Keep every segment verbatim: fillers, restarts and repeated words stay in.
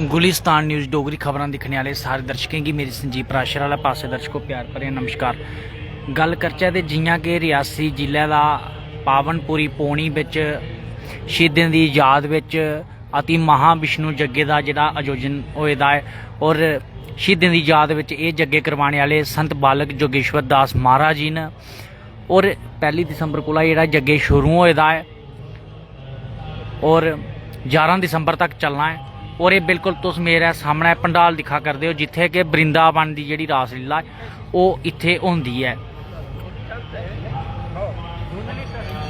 Gulistan news Dogri खबरां दिक्खने आह्ले सारे दर्शकें गी मेरी संजीव पराशर आह्ले पासै दर्शको प्यार भरेआ नमस्कार। गल्ल करचै ते जि'यां कि रियासी जिले दा पावनपुरी पौनी बिच शहीदें दी याद बिच अति महाविष्णु यज्ञ दा जेह्ड़ा आयोजन होए दा ऐ और शहीदें दी याद बिच एह् यज्ञ करवाने आह्ले संत बालक जोगेश्वर दास महाराज जी न। और पैह्ली दिसंबर कोला जेह्ड़ा यज्ञ शुरू होए दा ऐ और ञारां दिसंबर तक चलना ऐ। और एह् बिल्कुल तुस मेरे सामनै पंडाल दिक्खा करदे ओ, जित्थै कि वृंदावन दी जेह्ड़ी रासलीला ऐ, ओह् इत्थै होंदी ऐ।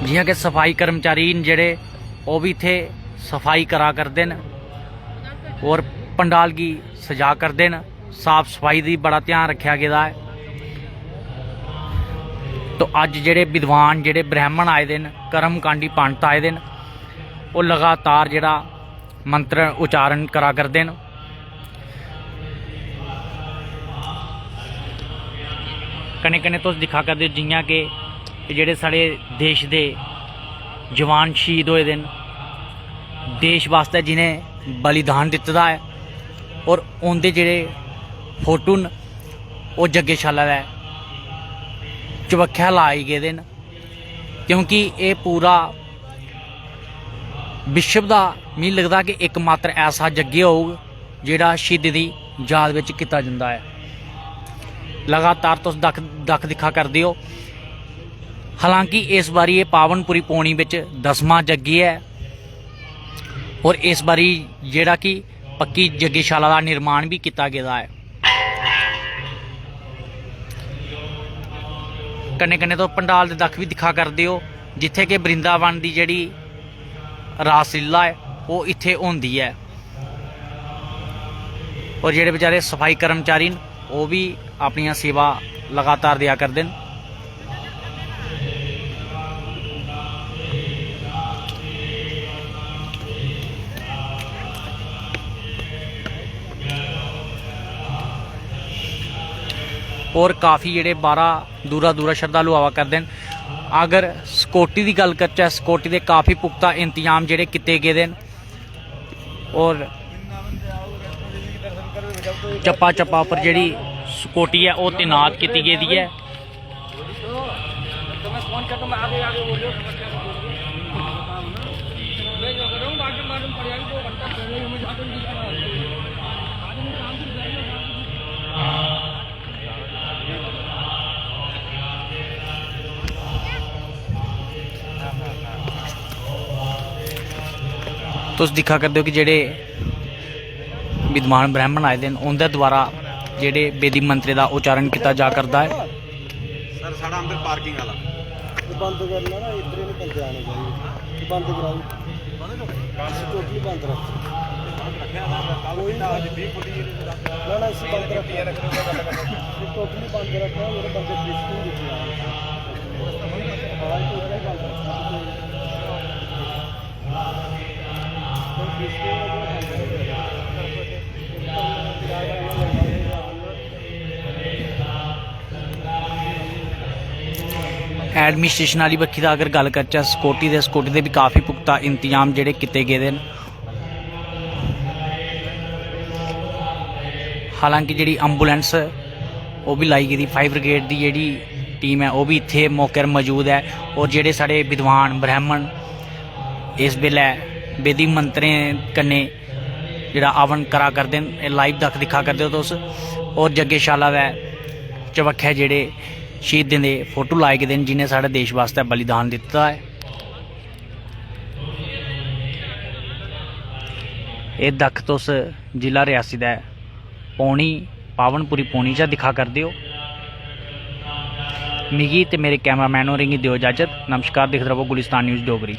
जि'यां कि सफाई कर्मचारी न जेह्ड़े, ओह् बी इत्थै सफाई करा करदे न और पंडाल गी सजा करदे न। साफ सफाई दी बड़ा ध्यान रक्खेआ गेदा ऐ। तो अज्ज जेह्ड़े विद्वान, जेह्ड़े ब्राह्मण आए दे न, कर्मकांडी पंत आए दे न, ओह् लगातार जेह्ड़ा मंत्र उच्चारण करा करदे न। कन्नै कन्नै तुस दिक्खा करदे ओ जि'यां कि एह् जेह्ड़े साढ़े देश दे जवान शहीद होए दे न, देश बास्तै जि'नें बलिदान दित्ते दा ऐ, और उं'दे जेह्ड़े फोटो न, ओह् यज्ञशाला दे चबक्खै लाई गेदे न, क्योंकि एह् पूरा विश्व दा, मिगी लगदा कि इकमात्र ऐसा यज्ञ होग जेह्ड़ा शहीदें दी याद बिच कीता जंदा ऐ। लगातार तुस दक्ख दक्ख दिक्खा करदे ओ। हालांकि इस बारी एह् पावनपुरी पौनी बिच दसमां यज्ञ ऐ और इस बारी जेह्ड़ा कि पक्की यज्ञशाला दा निर्माण बी कीता गेदा ऐ। कन्नै कन्नै तुस पंडाल दे दक्ख बी दिक्खा करदे ओ, जित्थै कि वृंदावन दी जेह्ड़ी रासलीला ऐ, ओह् इत्थै होंदी ऐ। और जेह्ड़े बेचारे सफाई कर्मचारी न, ओह् बी अपनियां सेवा लगातार देआ करदे न। और काफी जेह्ड़े बाह्रा दूरा दूरा शरधालु आवा करदे न। अगर सिक्योरिटी दी गल्ल करचै, सिक्योरिटी दे काफी पुख्ता इंतजाम जेह्ड़े कीते गेदे न और चप्पा चप्पा उप्पर जेह्ड़ी सिक्योरिटी ऐ, ओह् तैनात कीती गेदी ऐ। तुस दिक्खा करदे ओ कि जेह्ड़े विद्वान ब्राह्मण आए दे न, उं'दे द्वारा जेह्ड़े वेदिक मंत्रें दा उच्चारण कीता जा करदा ऐ। सर, साढ़ा अंदर पार्किंग आह्ला। एह् बंद करना ना, इद्धर निं बंदे आने चाहिए। एह् बंद कराओ। इसी टोटली बंद रक्खो। कोई ना, ना, इसी बंद रक्खो। एह् टोटली बंद रक्खो, जेह्ड़े बंदे बिस्कुट दिक्खी आए। हाँ, एह् टोटली बंद रक्खो। एडमिनिस्ट्रेशन आह्ली बक्खी दा अगर गल्ल करचै, सिक्योरिटी दे, सिक्योरिटी दे बी काफ़ी पुख्ता इंतजाम जेह्ड़े कीते गेदे न। हालांकि जेह्ड़ी एम्बुलेंस ओह् बी लाई गेदी, फायर ब्रिगेड दी जेह्ड़ी टीम ऐ ओह् बी इत्थै मौके पर मौजूद ऐ। और जेह्ड़े साढ़े विद्वान ब्राह्मण इस बेल्लै वेदिक मंत्रें कन्नै जेह्ड़ा हवन करा करदे न, एह् लाइव दक्ख दिक्खा करदे ओ तुस। और जग्गेशाला दे चबक्खै जेह्ड़े शहीदें दे फोटो लाए गेदे न, जिनें साढ़े देश बास्तै बलिदान दित्ते दा ऐ। एह् दक्ख तुस जिला रियासी दा ऐ। पौनी, पावनपुरी पौनी चा दिक्खा करदे ओ। मिगी ते मेरे कैमरामैन होरें गी देओ इजाजत। नमस्कार, दिखदे रवो गुलिस्तान न्यूज़ डोगरी।